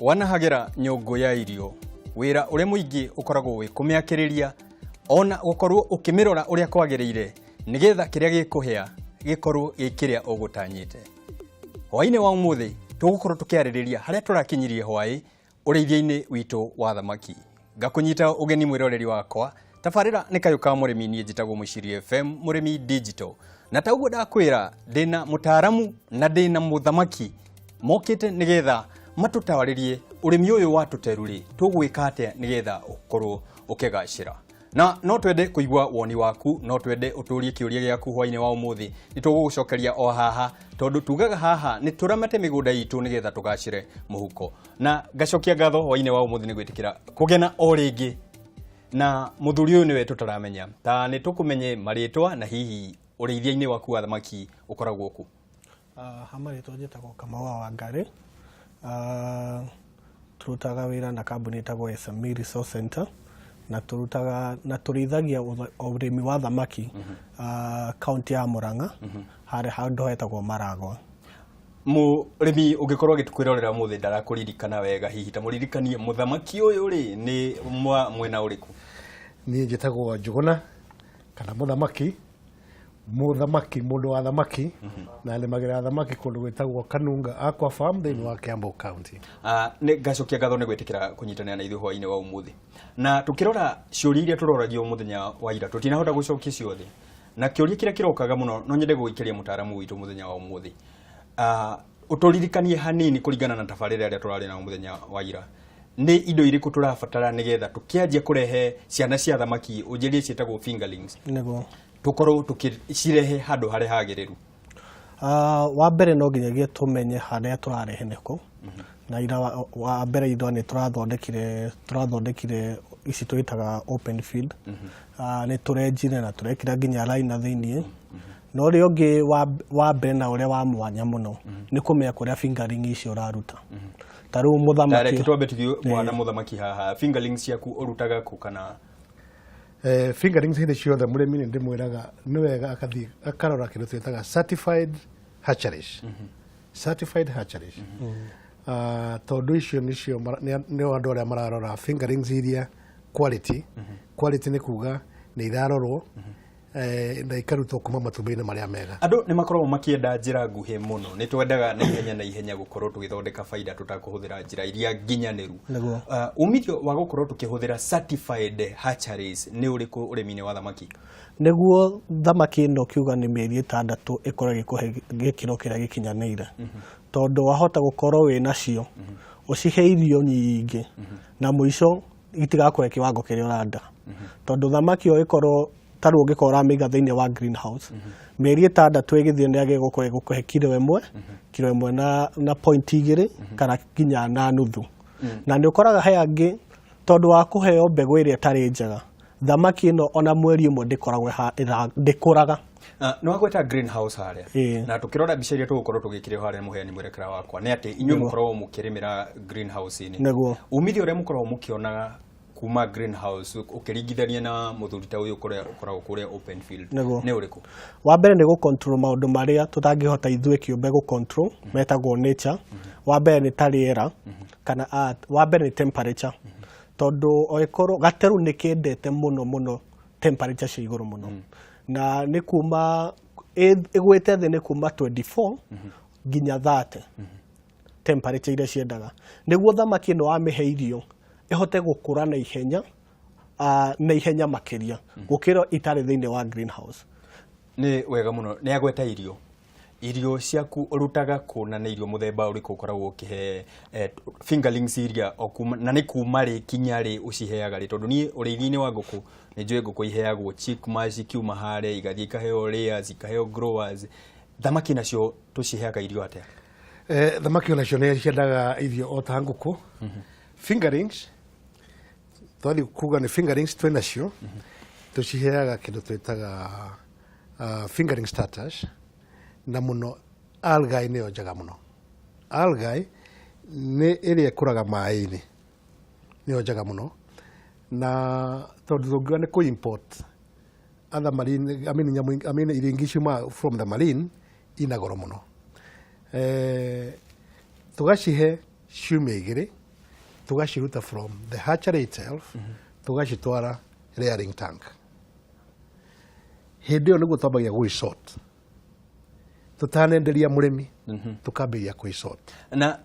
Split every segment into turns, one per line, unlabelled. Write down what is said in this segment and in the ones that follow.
Wanahagĩra nyũngũ ya irio, wĩra ũrĩa mũingĩ ũkoragwo wĩ kũmĩakĩrĩria ona gũkorwo ũkĩmĩrora ũrĩa kwagĩrĩire nĩgetha kĩrĩa gĩkũhĩa gĩkorwo gĩ kĩrĩa ũgũtanyĩte. Hwaĩ-inĩ wa ũmũthĩ tũgũkorwo tũkĩarĩrĩria harĩa tũrakinyirie hwaĩ ũrĩithia-inĩ witũ wa thamaki. Ngakũnyita ũgeni mwĩroreri wakwa, tabarĩra nĩ Kayũ ka Mũrĩmi, niĩ njĩtagwo Mũciri FM, Mũrĩmi Digital. Na ta ũguo ndakwĩra, ndĩna mũtaaramu na ndĩna mũthamaki mokĩte nĩgetha matũtarĩrie ũrĩmi ũyũ wa tũteru rĩ, tũgwĩka atĩa nĩgetha ũkorwo ũkĩgacĩra. Na no twende kũigua woni waku, no twende ũtũrie kĩũria gĩaku hwainĩ wa ũmũthĩ, nĩ tũgũgũcokeria o haha, tondũ tugaga haha nĩ tũramate mĩgũnda itũ nĩgetha tũgacĩre mũhuko. Na ngacokia ngatho hwainĩ wa ũmũthĩ nĩ gwĩtĩkĩra kũgena o rĩngĩ na mũthuri ũyũ nĩwe tũtaramenya, ta nĩ tũkũmenye marĩtwa na hihi ũrĩithia-inĩ waku wa thamaki ũkoragwo kũ?
Ha marĩtwa njĩtagwo Kamau wa Wangari. Tũrutaga wĩra na kambuni ĩtagwo SME Resource Center na tũrutaga na tũrĩithagia ũrĩmi wa thamaki kaunti ya Murang'a, harĩa handũ hetagwo Maragwa.
Mũrĩmi ũngĩkorwo agĩtũkwĩrorera ũmũthĩ ndarakũririkana wega, hihi ta mũririkanie mũthamaki ũyũ rĩ nĩ mwa mwena ũrĩkũ?
Niĩ njĩtagwo Njũgũna kana mũthamaki, mũthamaki, mũndũ wa thamaki, na nĩmagĩra thamaki kũndũ gwĩtagwo Kanunga Aqua Farm thĩinĩ wa Kiambu County.
Nĩ ngacokia ngatho nĩ gwĩtĩkĩra kũnyitanĩra na ithuĩ hwaĩ-inĩ wa ũmũthĩ. Na tũkĩrora ciũria iria tũroragio mũthenya wa ira, tũtinahota gũcokia ciothe. Na kĩũria kĩrĩa kĩrokaga mũno no nyende gũgĩikĩria mũtaaramu witũ mũthenya wa ũmũthĩ. Ũtũririkanie hanini kũringana na tabarĩra ĩrĩa tũrarĩ nayo mũthenya wa ira. Nĩ indo irĩkũ tũrabatara nĩgetha tũkĩanjia kũrehe ciana cia thamaki, ũnjĩrie ciĩtagwo fingerlings?
Nĩguo.
Tũkorwo tũkĩcirehe handũ harĩa hagĩrĩru.
Wa mbere no nginyagia tũmenye harĩa tũrarehe nĩkũ. Na ira wa mbere ithuĩ nĩ tũrathondekire ici twĩtaga open field. Nĩ tũrenjire na tũrekĩra nginya liner thĩiniĩ. Na ũrĩa ũngĩ wa mbere na ũrĩa wa mwanya mũno nĩ kũmenya kũrĩa fingerling icio ũraruta. Ta rĩu mũthamaki.
Reke twambe tũthiĩ mwana mũthamaki haha. Fingerlings ciaku ũrutaga kũ kana?
Fingerlings hĩndĩ ciothe mũrĩmi nĩ ndĩmwĩraga nĩ wega akathiĩ akarora kĩndũ twĩtaga certified hatcheries. Certified hatcheries. Tondũ icio nĩcio nĩo andũ arĩa mararora fingerlings iria quality. Quality nĩ kuga nĩ irarorwo na ikarutwo kuma matumbĩ-inĩ marĩa mega.
Andũ nĩ makoragwo makĩenda njĩra nguhĩ mũno, nĩ twendaga na ihenya na ihenya gũkorwo tũgĩthondeka baida tũtakũhũthĩra njĩra iria nginyanĩru.
Nĩguo.
Umithio wa gũkorwo tũkĩhũthĩra certified hatcheries nĩ ũrĩkũ ũrĩmi-inĩ wa thamaki?
Nĩguo thamaki ĩno ũkiuga nĩ mĩeri 6 ĩkorwo ĩgĩkũhe gĩkĩro kĩrĩa gĩkinyanĩire. Tondũ wahota gũkorwo wĩ nacio, ũcihe irio nyingĩ, na mũico itigakũhe kiwango kĩrĩa ũrenda. Tondũ thamaki ĩyo ĩkorwo ta rĩu ũngĩkorwo ũramĩiga thĩinĩ wa greenhouse, mĩeri 6 ĩgĩthiĩ nĩ yagĩrĩirwo gũkorwo ĩgũkũhe kiro ĩmwe, kiro ĩmwe na point igĩrĩ kana nginya na nuthu. Na nĩ ũkoraga he angĩ tondũ wa kũheo mbegũ ĩrĩa ĩtarĩ njega, thamaki ĩno ona mweri ũmwe ndĩkoragwo ndĩkũraga.
Nĩ wagweta greenhouse harĩa.
Ĩĩ.
Na tũkĩrora mbica iria tũgũkorwo tũgĩkĩrĩo harĩa mũheani mwerekera wakwa nĩ atĩ inyuĩ mũkoragwo mũkĩrĩmĩra greenhouse-inĩ.
Nĩguo.
Umithio ũrĩa mũkoragwo mũkĩona kuma greenhouse ũkĩringithania na mũthuri ta ũyũ kũrĩa ũkoragwo kũrĩa open field
Nĩguo.
nĩ ũrĩkũ?
Wa mbere nĩ gũ control maũndũ marĩa tũtangĩhota ithuĩ kĩũmbe gũ control, metagwo nature. Wa mbere nĩ ta rĩera, kana wa mbere nĩ temperature. Tondũ oĩkorwo gateru nĩ kendete mũno mũno temperature cia igũrũ mũno. Na nĩ kuma ĩgwĩte thĩ nĩ kuma 24 nginya 30 temperature iria ciendaga. Nĩguo thamaki ĩno wamĩhe irio ĩhote gũkũra na ihenya, na ihenya makĩria gũkĩra itarĩ thĩinĩ wa greenhouse.
Nĩ wega mũno. Nĩ agweta irio. Irio ciaku ũrutaga kũ na nĩ irio mũthemba ũrĩkũ ũkoragwo ũkĩhe fingerlings iria o kuma, na nĩ kuma rĩ kinya rĩ ũciheaga rĩ? Tondũ niĩ ũrĩithi-inĩ wa ngũkũ nĩ njũĩ ngũkũ iheagwo chick mash ikiuma harĩa igathiĩ ikaheo layers, ikaheo growers. Thamaki nacio tũciheaga irio atĩa?
Thamaki onacio nĩ ciendaga irio o ta ngũkũ. Fingerlings, twathiĩ kuga nĩ fingerlings twĩ nacio, tũciheaga kĩndũ twĩtaga fingerling starters, na mũno algae nĩyo njega mũno. Algae nĩ ĩrĩa ĩkũraga maĩ-inĩ, nĩyo njega mũno. Na tondũ tũngiuga nĩ kũ import other marine, I mean, nyamũ, I mean, irio ingĩ ciumaga from the marine ina goro mũno. Tũgacihe ciumia 2. Tũgaciruta from the hatchery itself, tũgacitwara rearing tank. Hĩndĩ ĩyo nĩguo twambagia gwĩsort tũtanenderia mũrĩmi, tũkambĩrĩria kwĩsort.
Na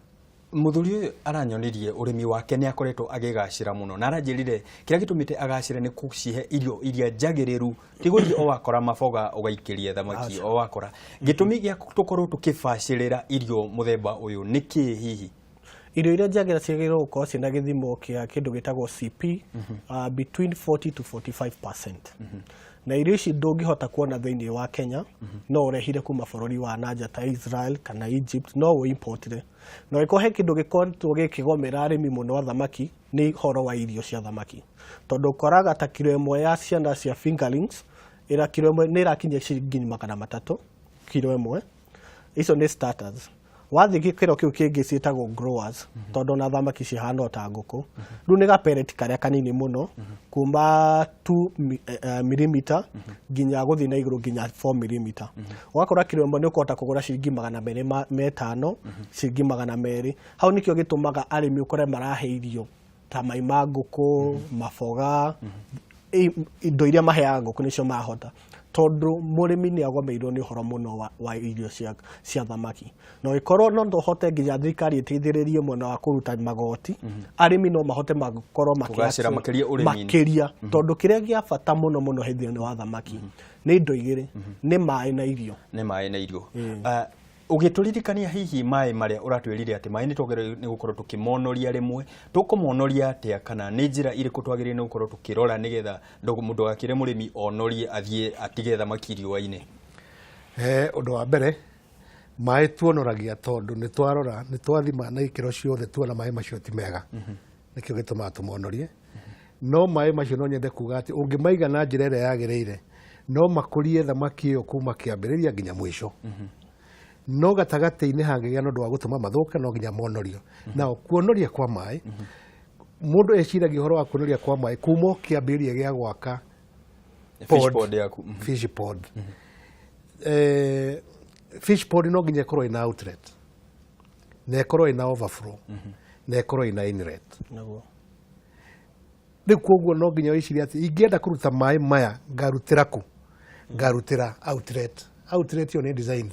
muthuri ũyũ aranyonirie ũrĩmi wake nĩ akoretwo agĩgacĩra mũno, na aranjĩrire kĩrĩa gĩtũmĩte agacĩre nĩ kũcihe irio iria njagĩrĩru, ti gũthiĩ o wakora maboga ũgaikĩria thamaki o wakora. Gĩtũmi gĩa tũkorwo tũkĩbacĩrĩra irio mũthemba ũyũ nĩ kĩĩ hihi?
Irio iria njagĩra ciagĩrĩirwo gũkorwo ciĩna gĩthimo kĩa kĩndũ gĩtagwo CP between 40 to 45%. Na irio ici ndũngĩhota kuona thĩinĩ wa Kenya, no ũrehire kuma bũrũri wa nanja ta Israel kana Egypt, no ũimportire. Na ũngĩkorwo he kĩndũ gĩkoretwo gĩkĩgomera arĩmi mũno a thamaki nĩ ũhoro wa irio cia thamaki, tondũ ũkoraga ta kiro ĩmwe ya ciana cia fingerlings ĩra kiro ĩmwe nĩ ĩrakinyia ciringi 300 kiro ĩmwe. Icio nĩ starters. Wathiĩ gĩkĩro kĩu kĩngĩ ciĩtagwo growers, tondũ ona thamaki cihana o ta ngũkũ. Rĩu nĩ gapereti karĩa kanini mũno kuma 2 millimeter nginya gũthiĩ na igũrũ nginya 4 millimeter. Ũgakora kiro ĩmwe nĩ ũkũhota kũgũra ciringi 250, ciringi 200. Hau nĩkĩo gĩtũmaga arĩmi ũkore marahe irio ta mai ma ngũkũ, maboga, indo iria maheaga ngũkũ nĩcio mahota, tondũ mũrĩmi nĩ agomeirwo nĩ ũhoro mũno wa irio cia thamaki. Na ũngĩkorwo no tũhote nginya thirikari ĩteithĩrĩrie mwena wa kũruta magoti, arĩmi no mahote makorwo
Kũgacĩra makĩria ũrĩmi-inĩ.
Makĩria, tondũ kĩrĩa gĩa bata mũno mũno thĩinĩ wa thamaki nĩ indo igĩrĩ, nĩ maĩ na irio.
Nĩ maĩ na irio. Ah, ũgĩtũririkania hihi maĩ marĩa ũratwĩrire atĩ maĩ nĩ twagĩrĩirwo nĩ gũkorwo tũkĩmonoria rĩmwe, tũkũmonoria atĩa, kana nĩ njĩra irĩkũ twagĩrĩirwo nĩ gũkorwo tũkĩrora nĩgetha mũndũ agakĩre mũrĩmi onorie athiĩ atige thamaki riũa-inĩ?
Ũndũ wa mbere, maĩ tuonoragia tondũ nĩ twarora, nĩ twathima na ikĩro ciothe, tuona maĩ macio ti mega, nĩkĩo gĩtũmaga tũmonorie. No maĩ macio no nyende kuga atĩ ũngĩmaiga na njĩra ĩrĩa yagĩrĩire, no makũrie thamaki ĩyo kuma kĩambĩrĩria nginya mũico. No gatagatĩ-inĩ hangĩgĩa na ũndũ wa gũtũma mathũke, no nginya monorio. Nao kuonoria kwa maĩ, mũndũ eciragia ũhoro wa kuonoria kwa maĩ kuma o kĩambĩrĩria gĩa gwaka
fish pond yaku.
Fish pond. Fish pond no nginya ĩkorwo ĩna outlet, na ĩkorwo ĩna overflow, na ĩkorwo ĩna inlet. Rĩu koguo no nginya wĩcirie atĩ ingĩenda kũruta maĩ maya ngarutĩra kũ? Ngarutĩra outlet. Outlet ĩyo nĩ design.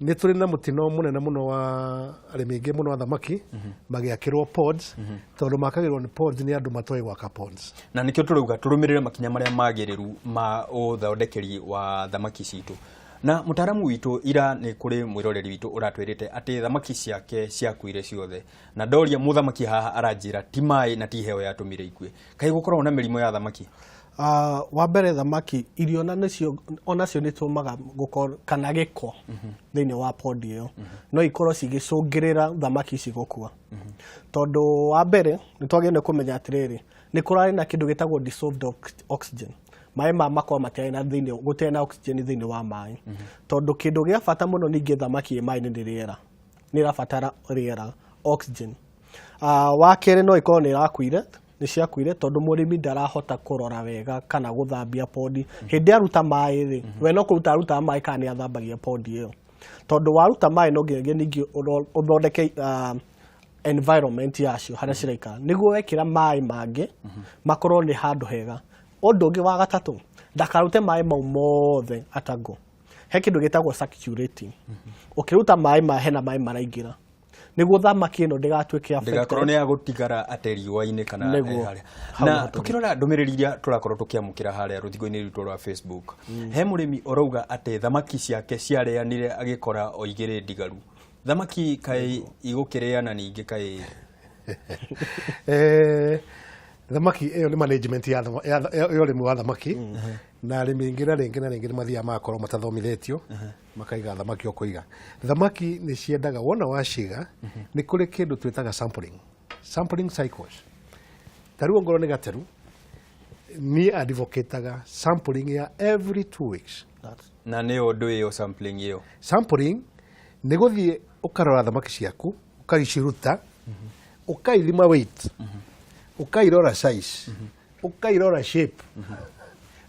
Nĩ tũrĩ na mũtino mũnene mũno wa arĩmi aingĩ mũno a thamaki magĩakĩrwo ponds, tondũ makagĩrwo nĩ ponds nĩ andũ matoĩ gwaka ponds.
Na nĩkĩo tũrauga tũrũmĩrĩre makinya marĩa magĩrĩru ma ũthondekeri wa thamaki citũ. Na mũtaaramu witũ, ira nĩ kũrĩ mwĩroreri witũ ũratwĩrĩte atĩ thamaki ciake ciakuire ciothe, na ndoria mũthamaki haha aranjĩra ti maĩ na ti heho yatũmire ikue. Kaĩ gũkoragwo na mĩrimũ ya thamaki?
Wa mbere, thamaki irio na nĩcio onacio nĩ tũmaga gũkorwo kana gĩko thĩinĩ wa pond ĩyo, no ikorwo cigĩcũngĩrĩra thamaki ici gũkua, tondũ wa mbere nĩ twagĩrĩirwo nĩ kũmenya atĩrĩrĩ, nĩ kũrarĩ na kĩndũ gĩtagwo dissolved oxygen. Maĩ ma makorwo matiarĩ na thĩinĩ, gũtirĩ na oxygen thĩinĩ wa maĩ, tondũ kĩndũ gĩa bata mũno ningĩ thamaki ĩ maĩ-inĩ nĩ rĩera, nĩ ĩrabatara rĩera, oxygen. Wa kerĩ, no ĩkorwo nĩ ĩrakuire, nĩ ciakuire tondũ mũrĩmi ndarahota kũrora wega kana gũthambia pondi hĩndĩ aruta maĩ rĩ. We no kũruta arutaga maĩ kana nĩ athambagia pondi ĩyo? Tondũ waruta maĩ no nginyagia ningĩ ũthondeke environment yacio harĩa ciraikara, nĩguo wekĩra maĩ mangĩ makorwo nĩ handũ hega. Ũndũ ũngĩ wa gatatũ, ndakarute maĩ mau mothe atango. He kĩndũ gĩtagwo circulating. Ũkĩruta maĩ ma hena maĩ maraingĩra nĩguo thamaki ĩno ndĩgatuĩke affected.
Ndĩgakorwo nĩ ya gũtigara atĩ riũa-inĩ kana
Nĩguo.
harĩa.
Hau
Na
nĩho tũrĩ.
tũkĩrora ndũmĩrĩri iria tũrakorwo tũkĩamũkĩra harĩa rũthingo-inĩ rwitũ rwa Facebook, he mũrĩmi ũrauga atĩ thamaki ciake ciarĩanire agĩkora o igĩrĩ ndigaru. Thamaki kaĩ igũkĩrĩana ningĩ kaĩ?
Thamaki ĩyo nĩ management ya ũrĩmi wa thamaki, na arĩmi aingĩ na rĩngĩ na rĩngĩ nĩ mathiaga magakorwo matathomithĩtio, makaiga thamaki o kũiga. Thamaki nĩ ciendaga wona waciga nĩ kũrĩ kĩndũ twĩtaga sampling cycles. Ta rĩu ongorwo nĩ gateru, niĩ advocataga sampling ya every 2 weeks.
Na nĩyo ũndũ ĩyo sampling ĩyo?
Sampling nĩ gũthiĩ ũkarora thamaki ciaku, ũkaiciruta, ũkaithima weight, ũkairora size, ũkairora shape.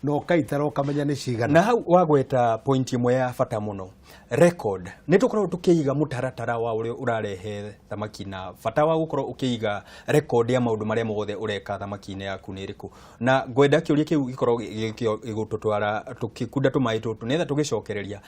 Na ũkaitara ũkamenya nĩ cigana.
Na hau wagweta point ĩmwe ya bata mũno, record. Nĩ tũkoragwo tũkĩiga mũtaratara wa ũrĩa ũrarehe thamaki, na bata wa gũkorwo ũkĩiga record ya maũndũ marĩa mothe ũreka thamaki-inĩ yaku nĩ ĩrĩkũ? Na ngwenda kĩũria kĩu gĩkorwo gĩgũtũtwara tũkĩkunda tũmaĩ tũtũ, nĩgetha tũgĩcokereria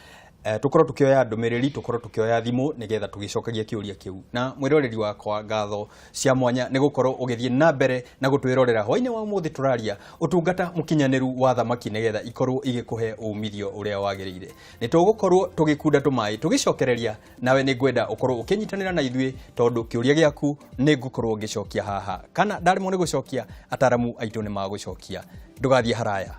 tũkorwo tũkĩoya ndũmĩrĩri, tũkorwo tũkĩoya thimũ, nĩgetha tũgĩcokagia kĩũria kĩu. Na mwĩroreri wakwa, ngatho cia mwanya nĩ gũkorwo ũgĩthiĩ na mbere na gũtwĩrorera. Hwainĩ wa ũmũthĩ tũraria ũtungata mũkinyanĩru wa thamaki, nĩgetha ikorwo igĩkũhe umithio ũrĩa wagĩrĩire. Nĩ tũgũkorwo tũgĩkunda tũmaĩ, tũgĩcokereria nawe nĩ ngwenda ũkorwo ũkĩnyitanĩra na ithuĩ, tondũ kĩũria gĩaku nĩ ngũkorwo ngĩcokia haha, kana ndaremwo nĩ gũcokia, ataramu aitũ nĩ magũcokia. Ndũgathiĩ haraya.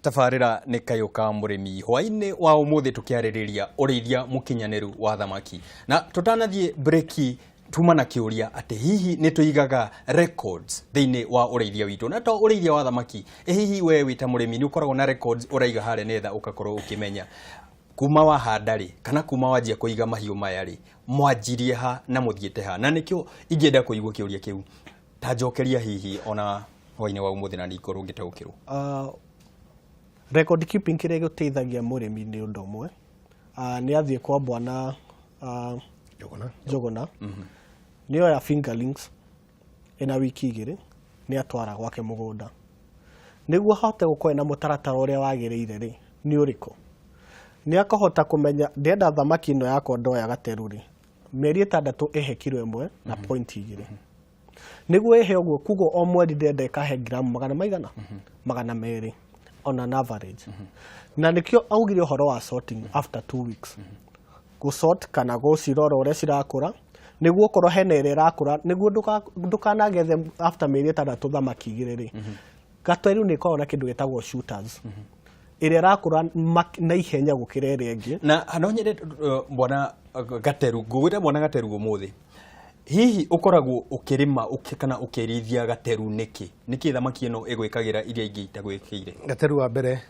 Tabarĩra nĩ Kayũ ka Mũrĩmi. Hwaĩ-inĩ wa ũmũthĩ tũkĩarĩrĩria ũrĩithia mũkinyanĩru wa thamaki. Na tũtanathiĩ breki tuma na kĩũria atĩ hihi nĩ tũigaga records thĩinĩ wa ũrĩithia witũ, na to ũrĩithia wa thamaki. Ĩ hihi we wĩ ta mũrĩmi nĩ ũkoragwo na records ũraiga harĩa, nĩgetha ũgakorwo ũkĩmenya kuma wahanda rĩ, kana kuma wanjia kũiga mahiũ maya rĩ, mwanjirie ha na mũthiĩte ha? Na nĩkĩo ingĩenda kũigua kĩũria kĩu ta njokeria hihi ona hwainĩ wa ũmũthĩ, na ningorwo ngĩtaũkĩrwo.
Record keeping kĩrĩa gĩteithagia mũrĩmi nĩ ũndũ ũmwe, nĩ athiĩ kwa bwana
Njũgũna.
Njũgũna, nĩ oya fingerlings ĩna wiki 2, nĩ atwara gwake mũgũnda nĩguo ahote gũkorwo na mũtaratara ũrĩa wagĩrĩire rĩ, nĩ ũrĩkũ, nĩ akahota kũmenya ndĩrenda thamaki ĩno yakwa ndoya gateru rĩ, mĩeri 6 ĩhe kiro 1.2, nĩguo ĩhe ũguo. Kuguo o mweri ndĩrenda ĩkahe gramu magana maigana 200 on an average. Na nĩkĩo augire ũhoro wa sorting after 2 weeks, gũsort kana gũcirora ũrĩa cirakũra, nĩguo okorwo hena ĩrĩa ĩrakũra, nĩguo ndũkanagethe after mĩeri 6 thamaki 2 rĩ. Gateru nĩ ĩkoragwo na kĩndũ gĩtagwo shooters, ĩrĩa ĩrakũra na ihenya gũkĩra ĩrĩa ĩngĩ.
Na no nyende bwana Gateru, ngũgwĩta bwana Gateru ũmũthĩ, hihi ũkoragwo ũkĩrĩma kana ũkĩrĩithia gateru nĩkĩ? Nĩkĩ thamaki ĩno ĩgwĩkagĩra iria ingĩ itagwĩkĩire?
Gateru wa mbere,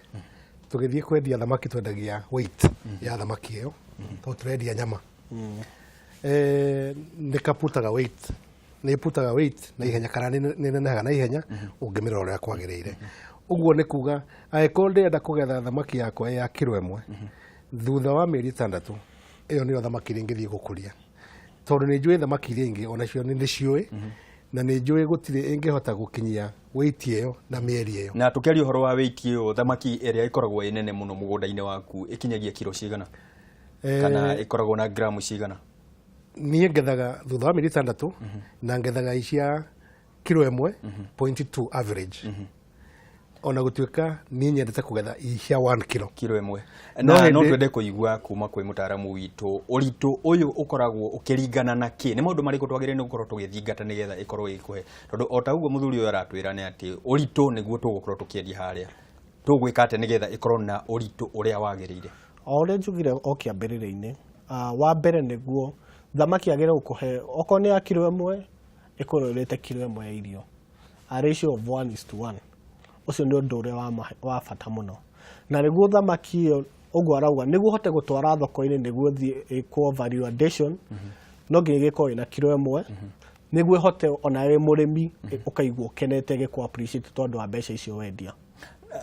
tũgĩthiĩ kwendia thamaki twendagia weight ya thamaki ĩyo, tondũ tũrendia nyama. Nĩ kaputaga weight, nĩ ĩputaga weight na ihenya, kana nĩ nenehaga na ihenya ũngĩmĩrora ũrĩa kwagĩrĩire. Ũguo nĩ kuga angĩkorwo ndĩrenda kũgetha thamaki yakwa ya kiro 1 thutha wa mĩeri 6, ĩyo nĩyo thamaki ĩrĩa ingĩthiĩ gũkũria, tondũ nĩ njũĩ thamaki iria ingĩ onacio nĩ ndĩciũĩ, na nĩ njũĩ gũtirĩ ĩngĩhota gũkinyia weight ĩyo na mĩeri ĩyo.
Na tũkĩaria ũhoro wa weight ĩyo, thamaki ĩrĩa ĩkoragwo ĩ nene mũno mũgũnda-inĩ waku ĩkinyagia kiro cigana, kana ĩkoragwo na gramu cigana?
Niĩ ngethaga thutha wa mĩeri 6, na ngethaga cia kiro 1.2 average, ona gũtuĩka niĩ nyendete kũgetha cia 1 kilo.
Kiro 1.
No
Na no twende kũigua kuma kwĩ mũtaaramu witũ, ũritũ ũyũ ũkoragwo ũkĩringana na kĩ? Nĩ maũndũ marĩkũ twagĩrĩire nĩ gũkorwo tũgĩthingata nĩgetha ĩkorwo ĩgĩkũhe? Tondũ o ta ũguo mũthuri ũyũ aratwĩra nĩ atĩ ũritũ nĩguo tũgũkorwo tũkĩendia harĩa, tũgwĩka atĩa nĩgetha ĩkorwo na ũritũ ũrĩa wagĩrĩire?
O ũrĩa njugire o kĩambĩrĩria-inĩ, wa mbere nĩguo thamaki yagĩrĩire gũkũhe, okorwo nĩ ya kiro 1, ĩkũrwo ĩrĩte kiro 1 ya irio. A ratio of 1 is to 1. Ũcio nĩ ũndũ ũrĩa wa bata mũno. Na nĩguo thamaki ĩyo ũguo arauga, nĩguo ũhote gũtwara thoko-inĩ nĩguo ĩthiĩ ĩkwo value addition, no nginya ĩgĩkorwo ĩna kiro ĩmwe, nĩguo ĩhote ona wĩ mũrĩmi ũkaigua ũkenete ĩgĩkũ appreciate tondũ wa mbeca icio wendia.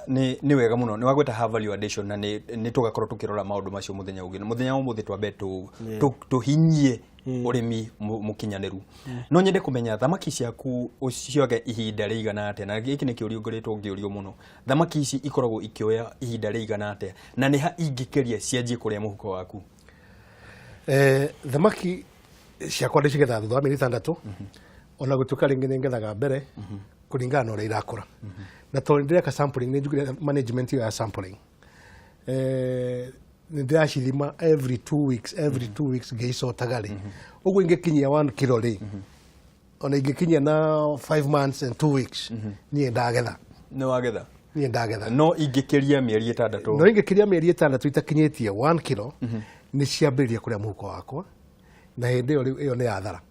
Nĩ wega mũno nĩ wagweta ha value addition, na nĩ tũgakorwo tũkĩrora maũndũ macio mũthenya ũngĩ. Mũthenya wa ũmũthĩ twambe tũhinyie ũrĩmi mũkinyanĩru. No nyende kũmenya thamaki ciaku ũcioge ihinda rĩigana atĩa, na gĩkĩ nĩ kĩũria ngoretwo ngĩũrio mũno. Thamaki ici ikoragwo ikĩoya ihinda rĩigana atĩa, na nĩ ha ingĩkĩria cianjie kũrĩa mũhuko waku?
Thamaki ciakwa ndĩcigethaga thutha wa mĩeri 6, ona gũtuĩka rĩngĩ nĩ ngethaga mbere kũringana na ũrĩa irakũra. Na tondũ ndĩreka sampling, nĩ njugire management ĩyo ya sampling, nĩ ndĩracithima every 2 weeks, every 2 weeks ngĩicotaga rĩ, ũguo ingĩkinyia 1 kilo rĩ, ona ingĩkinyia na 5 months and 2 weeks, niĩ ndagetha.
Nĩ wagetha.
Niĩ ndagetha.
No ingĩkĩria mĩeri 6?
No ingĩkĩria mĩeri 6 itakinyĩtie 1 kilo, nĩ ciambĩrĩria kũrĩa mũhuko wakwa, na hĩndĩ ĩyo rĩu ĩyo nĩ yathara.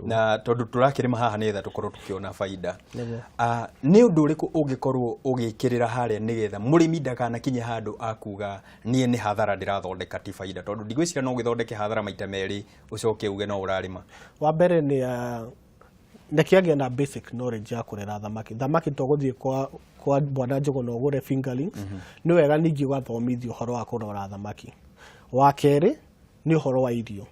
Na tondũ tũrakĩrĩma haha nĩgetha tũkorwo tũkĩona baida.
Nĩguo.
Nĩ ũndũ ũrĩkũ ũngĩkorwo ũgĩkĩrĩra harĩa nĩgetha mũrĩmi ndakanakinye handũ akuga niĩ nĩ hathara ndĩrathondeka ti baida, tondũ ndigwĩciria no ũgĩthondeke hathara maita merĩ ũcoke uge no ũrarĩma?
Wa mbere nĩ reke agĩe na basic knowledge ya kũrera thamaki. Thamaki to gũthiĩ kwa Bwana Njũgũna ũgũre fingerlings, nĩ wega ningĩ ũgathomithio ũhoro wa kũrora thamaki. Wa kerĩ nĩ ũhoro wa irio,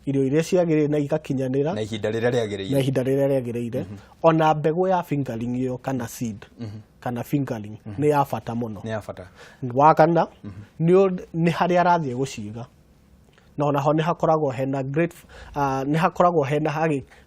irio iria ciagĩrĩire na igakinyanĩra
na ihinda rĩrĩa rĩagĩrĩire.
Na ihinda rĩrĩa rĩagĩrĩire. Ona mbegũ ya fingerling ĩyo kana seed kana fingerling nĩ ya bata mũno.
Nĩ ya bata.
Wa kana nĩ harĩa arathiĩ gũciga, na onaho nĩ hakoragwo hena great, nĩ hakoragwo hena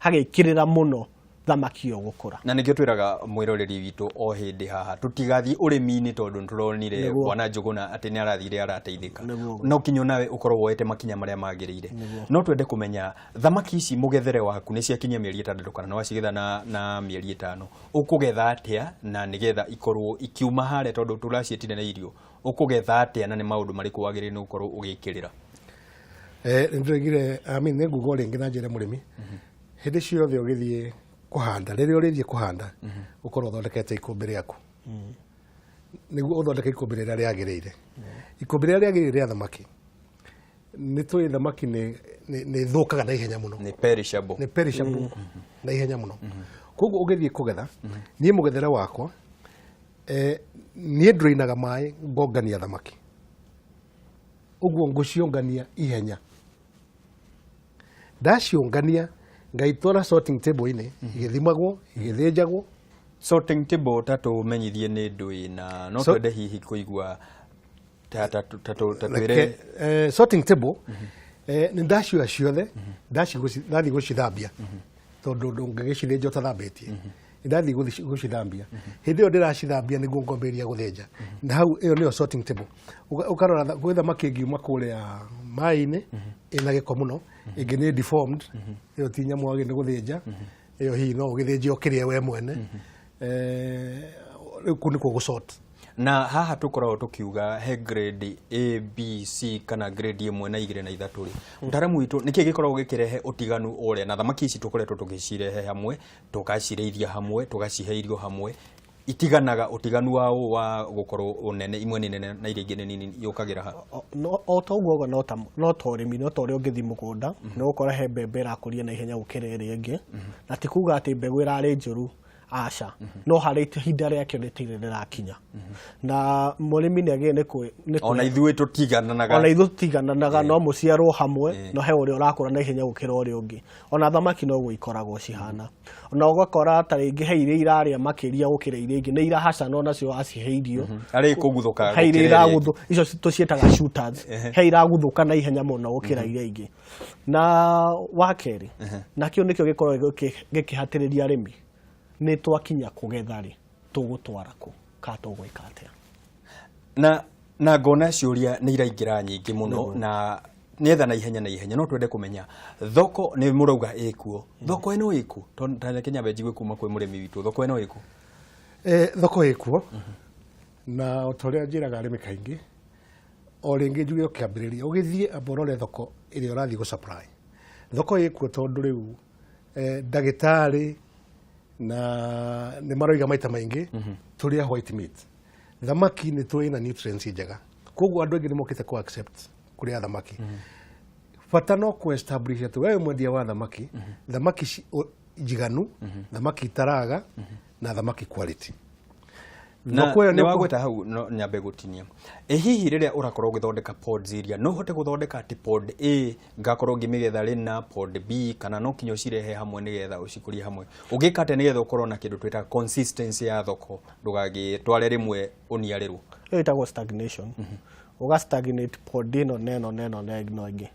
hagĩkĩrĩra mũno thamaki ĩyo gũkũra.
Na nĩkĩo twĩraga mwĩroreri witũ o hĩndĩ haha tũtigathiĩ ũrĩmi-inĩ tondũ nĩtũronire Bwana Njũgũna atĩ nĩ arathire arateithĩka. No kinya nawe ũkorwo woete makinya marĩa magĩrĩire. No twende kũmenya thamaki ici mũgethere waku nĩ ciakinyia mĩeri 6 kana nĩ wacigetha na mĩeri 5, ũkũgetha atĩa na nĩgetha ikorwo ikiuma harĩa, tondũ tũraciĩtire na irio, ũkũgetha atĩa na nĩ maũndũ marĩkũ wagĩrĩire nĩ gũkorwo ũgĩkĩrĩra?
Nĩ ndĩroigire, I mean, nĩ nguga o rĩngĩ na njĩre mũrĩmi, hĩndĩ ciothe ũgĩthiĩ kũhanda, rĩrĩa ũrĩthiĩ kũhanda, ũkorwo ũthondekete ikũmbĩ rĩaku, nĩguo ũthondeke ikũmbĩ rĩrĩa rĩagĩrĩire, ikũmbĩ rĩrĩa rĩagĩrĩire rĩa thamaki. Nĩ tũĩ thamaki nĩ ĩthũkaga na ihenya mũno.
Nĩ perishable.
Nĩ perishable na ihenya mũno. Koguo ũgĩthiĩ kũgetha, niĩ mũgethere wakwa, niĩ ndũinaga maĩ ngongania thamaki, ũguo ngũciũngania ihenya. Ndaciũngania ngaitwara sorting table-inĩ, igĩthimagwo, igĩthĩnjagwo.
Sorting table, ta tũmenyithie nĩ ndũĩ na no twende hihi kũigua ta twĩre.
Reke, sorting table, nĩ ndacioya ciothe, ndathiĩ gũcithambia, tondũ ndũngĩgĩcithĩnja ũtathambĩtie. Nĩ ndathiĩ gũcithambia, hĩndĩ ĩyo ndĩracithambia nĩguo ngwambĩrĩria gũthĩnja, na hau ĩyo nĩyo sorting table. Ũkarora gwĩ thamaki ĩngiuma kũrĩa maĩ-inĩ ĩna gĩko mũno, ĩngĩ nĩ deformed, ĩyo ti nyamũ wagĩrĩire nĩ gũthĩnja, ĩyo hihi no ũgĩthĩnje ũkĩrĩe we mwene. Rĩu kũu nĩkuo gũsort.
Na haha tũkoragwo tũkiuga he grade A, B, C kana grade 1 na 2 na 3 rĩ, mũtaaramu witũ, nĩkĩ gĩkoragwo gĩkĩrehe ũtiganu ũrĩa? Na thamaki ici tũkoretwo tũgĩcirehe hamwe, tũgacirĩithia hamwe, tũgacihe irio hamwe, itiganaga ũtiganu wa ũ wa gũkorwo ũnene, imwe nĩ nene na iria ingĩ nĩ nini, yũkagĩra ha?
O ta ũguo no ta ũrĩmi, no ta ũrĩa ũngĩthiĩ mũgũnda, nĩ ũgũkora he mbembe ĩrakũria na ihenya gũkĩra ĩrĩa ĩngĩ, na ti kuga atĩ mbegũ ĩrarĩ njũru, aca, no harĩ ihinda rĩakĩo rĩtirĩ rĩrakinya, na mũrĩmi nĩ agĩrĩire nĩ
Ona ithuĩ tũtigananaga.
Ona ithuĩ tũtigananaga, no mũciarwo hamwe, no he ũrĩa ũrakũra na ihenya gũkĩra ũrĩa ũngĩ. Ona thamaki noguo ikoragwo cihana, ona ũgakora ta rĩngĩ he iria irarĩa makĩria gũkĩra iria ingĩ, nĩ irahacana onacio wacihe irio.
Arĩ kũguthũka
He iria
gũkĩra ĩrĩa ĩngĩ.
iraguthu, icio tũciĩtaga shooters, he iraguthũka na ihenya mũno gũkĩra iria ingĩ. Na wa kerĩ, nakĩo nĩkĩo gĩkoragwo gĩkĩhatĩrĩria arĩmi, nĩ twakinya kũgetha rĩ, tũgũtwara kũ ka tũgwĩka atĩa?
Na ngona ciũria nĩ iraingĩra nyingĩ mũno, na nĩetha na ihenya no twende kũmenya thoko nĩ mũrauga ĩkuo, thoko ĩno ĩkuo, tondũ ta reke nyambe njigue kuma kwĩ mũrĩmi witũ, thoko ĩno ĩkuo?
Thoko ĩkuo, na o ta ũrĩa njĩraga arĩmi kaingĩ, o rĩngĩ njuge, ũkĩambĩrĩria ũgĩthiĩ, amba ũrore thoko ĩrĩa ũrathiĩ gũ supply. Thoko ĩkuo tondũ rĩu ndagĩtarĩ Na nĩ maroiga maita maingĩ tũrĩa white meat, thamaki nĩ tũĩ na nutrients njega, koguo andũ aingĩ nĩ mokĩte ku accept kũrĩa thamaki. Bata no ku establish atĩ wewe mwendia wa thamaki, thamaki njiganu, thamaki itaraga na thamaki quality.
Na
Thoko ĩyo
nĩ wagweta hau, no nyambe gũtinia. Ĩ hihi rĩrĩa ũrakorwo ũgĩthondeka pods iria, no ũhote gũthondeka atĩ pod A ngakorwo ngĩmĩgetha rĩna, pod B, kana no kinya ũcirehe hamwe nĩgetha ũcikũrie hamwe? Ũngĩka atĩa nĩgetha ũkorwo na kĩndũ twĩtaga consistency ya thoko, ndũgagĩtware rĩmwe ũniarĩrwo?
Ĩyo ĩtagwo stagnation. Ũga stagnate pod ĩno na ĩno na ĩno na ĩno ĩngĩ,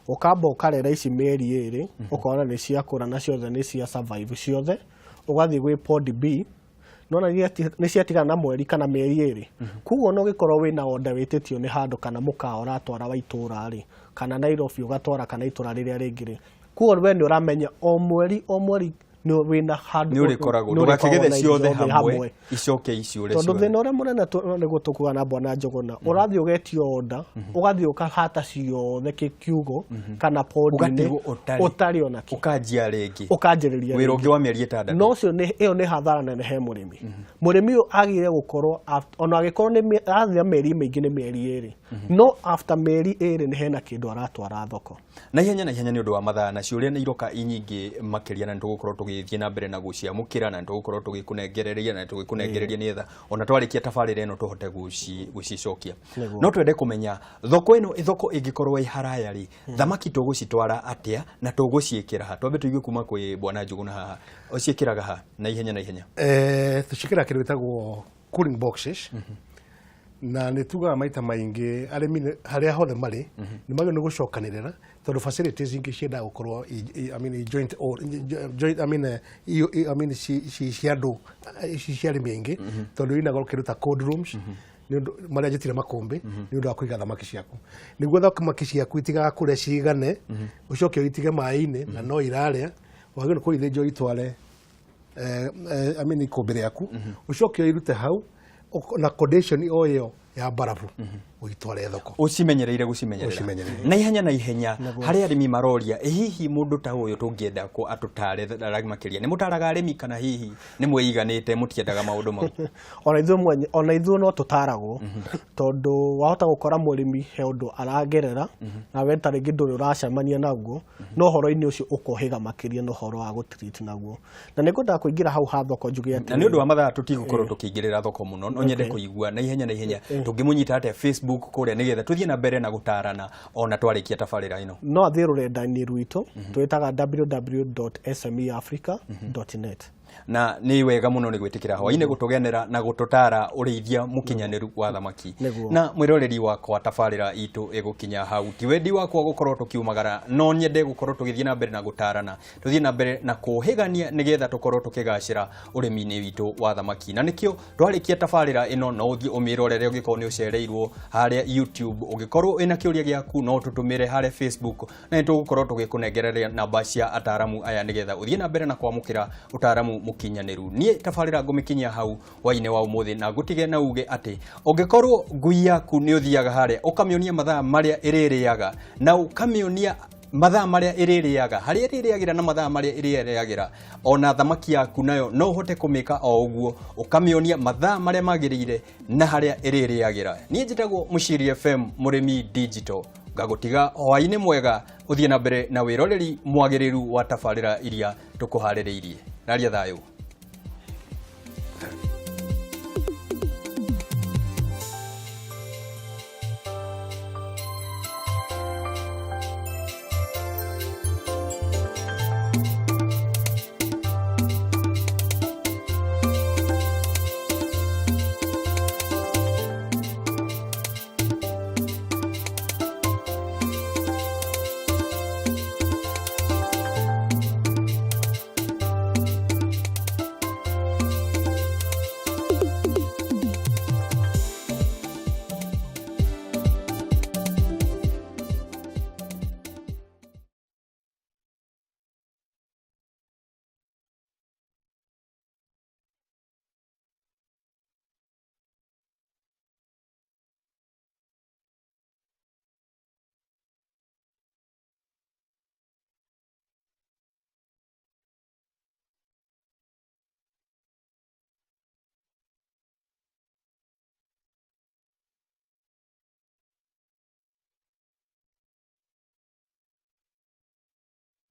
ũkamba ũkarera ici mĩeri 2, ũkona nĩ ciakũra na ciothe nĩ cia survive ciothe, ũgathiĩ gwĩ pod B. Nona nĩ ciatigana na mweri kana mĩeri 2. Koguo ona ũgĩkorwo wĩna order wĩtĩtio nĩ handũ kana mũkawa ũratwara wa itũra rĩ, kana Nairobi ũgatwara kana itũra rĩrĩa rĩngĩ rĩ, koguo we nĩ ũramenya o mweri o mweri nĩ wĩna handũ
nĩ ũrĩkoragwo
nĩ ũrĩkoragwo
ndũgakĩgethe
na irio
ciothe
ciothe
hamwe icoke iciũre
tondũ
ciothe.
Thĩna ũrĩa mũnene nĩguo tũkuga na bwana Njũgũna, ũrathiĩ ũgetio order, ũgathiĩ ũkahata ciothe kiugo kana podi-inĩ,
ũgatigwo ũtarĩ
ũtarĩ ona kĩ.
Ũkanjia rĩngĩ.
Ũkanjĩrĩria
wĩra
rĩngĩ.
Ũngĩ wa mĩeri 6.
No ũcio nĩ ĩyo nĩ hathara nene he mũrĩmi. Mũrĩmi ũyũ agĩrĩire gũkorwo ona angĩkorwo nĩ athira mĩeri mĩingĩ nĩ mĩeri 2, no after mĩeri 2 nĩ hena kĩndũ aratwara thoko.
Na ihenya na ihenya nĩ ũndũ wa mathaa, na ciũria nĩ iroka i nyingĩ makĩria, na nĩ tũgũkorwo tũgĩthiĩ na mbere na gũciamũkĩra, na nĩ tũgũkorwo tũgĩkũnengereria na tũgĩkũnengereria nĩgetha ona twarĩkia tabarĩra ĩno tũhote gũcicokia. No twende kũmenya thoko ĩno, thoko ĩngĩkorwo ĩ haraya rĩ, thamaki tũgũcitwara atĩa na tũgũciĩkĩra ha? Twambe tũigue kuma kwĩ bwana Njũgũna haha, ũciĩkĩraga ha na ihenya na ihenya?
Tũciĩkĩraga kĩndũ gĩtagwo cooling boxes, na nĩ tugaga maita maingĩ arĩmi harĩa hothe marĩ nĩ magĩrĩirwo nĩ gũcokanĩrĩra, tondũ facilities ingĩ ciendaga gũkorwo I mean, joint, or, joint, I mean, I mean, cia andũ, cia arĩmi aingĩ, tondũ ina goro kĩndũ ta cold rooms nĩ ũndũ marĩa njĩtire makũmbĩ nĩ ũndũ wa kũiga thamaki ciaku, nĩguo thamaki ciaku itigakũre cigane ũcoke ũitige maĩ-inĩ na no irarĩa. Wagĩrĩirwo kũithĩnja ũitware I mean, ikũmbĩ rĩaku, ũcoke ũirute hau na condition o ĩyo ya mbarabu ũitware thoko.
Ũcimenyereire gũcimenyerera.
Ũcimenyereire.
Na ihenya na ihenya, harĩ arĩmi maroria, ĩ hihi mũndũ ta ũyũ tũngĩenda ko atũtare makĩria, nĩ mũtaraga arĩmi kana hihi nĩ mwĩiganĩte mũtiendaga maũndũ mau?
Ona ithuĩ mwenye, ona ithuĩ no tũtaragwo, tondũ wahota gũkora mũrĩmi he ũndũ aragerera na we ta rĩngĩ ndũrĩ ũracemania naguo, no ũhoro-inĩ ũcio ũkohĩga makĩria na ũhoro wa gũtreat naguo. Na nĩ ngwendaga kũingĩra hau ha thoko njuge
Na nĩ ũndũ wa mathaa tũtigũkorwo tũkĩingĩrĩra thoko mũno, no nyende kũigua na ihenya na ihenya tũngĩmũnyita atĩa Facebook kũrĩa nĩgetha tũthiĩ na mbere na gũtarana ona twarĩkia tabarĩra ĩno.
No athiĩ rũrenda-inĩ rwitũ twĩtaga www.smeafrica.net.
Na nĩ wega mũno nĩ gwĩtĩkĩra hwainĩ gũtũgenera na gũtũtara ũrĩithia mũkinyanĩru wa thamaki. Na mwĩroreri wakwa, tabarĩra itũ ĩgũkinya hau. Ti wendi wakwa gũkorwo tũkiumagara, no nyende gũkorwo tũgĩthiĩ na mbere na gũtarana, tũthiĩ na mbere na kũhĩgania nĩgetha tũkorwo tũkĩgacĩra ũrĩmi-inĩ witũ wa thamaki. Na nĩkĩo twarĩkia tabarĩra ĩno no ũthiĩ ũmĩrorere ũngĩkorwo nĩ ũcereirwo harĩa YouTube. Ũngĩkorwo wĩna kĩũria gĩaku no ũtũtũmĩre harĩa Facebook, na nĩ tũgũkorwo tũgĩkũnengereria namba cia ataramu aya nĩgetha ũthiĩ na mbere na kwamũkĩra ũtaramu mũkinyanĩru. Niĩ tabarĩra ngũmĩkinyia hau hwainĩ wa ũmũthĩ, na ngũtige na uge atĩ ũngĩkorwo ngui yaku nĩ ũthiaga harĩa ũkamĩonia mathaa marĩa ĩrĩrĩaga, na ũkamĩonia mathaa marĩa ĩrĩrĩaga, harĩa ĩrĩrĩagĩra na mathaa marĩa ĩrĩrĩagĩra, ona thamaki yaku nayo no ũhote kũmĩka o ũguo, ũkamĩonia mathaa marĩa magĩrĩire na harĩa ĩrĩrĩagĩra. Niĩ njĩtagwo Mũciri FM Mũrĩmi Digital, ngagũtiga hwainĩ mwega, ũthiĩ na mbere na wĩroreri mwagĩrĩru wa tabarĩra iria tũkũharĩrĩirie. Naria thayũ.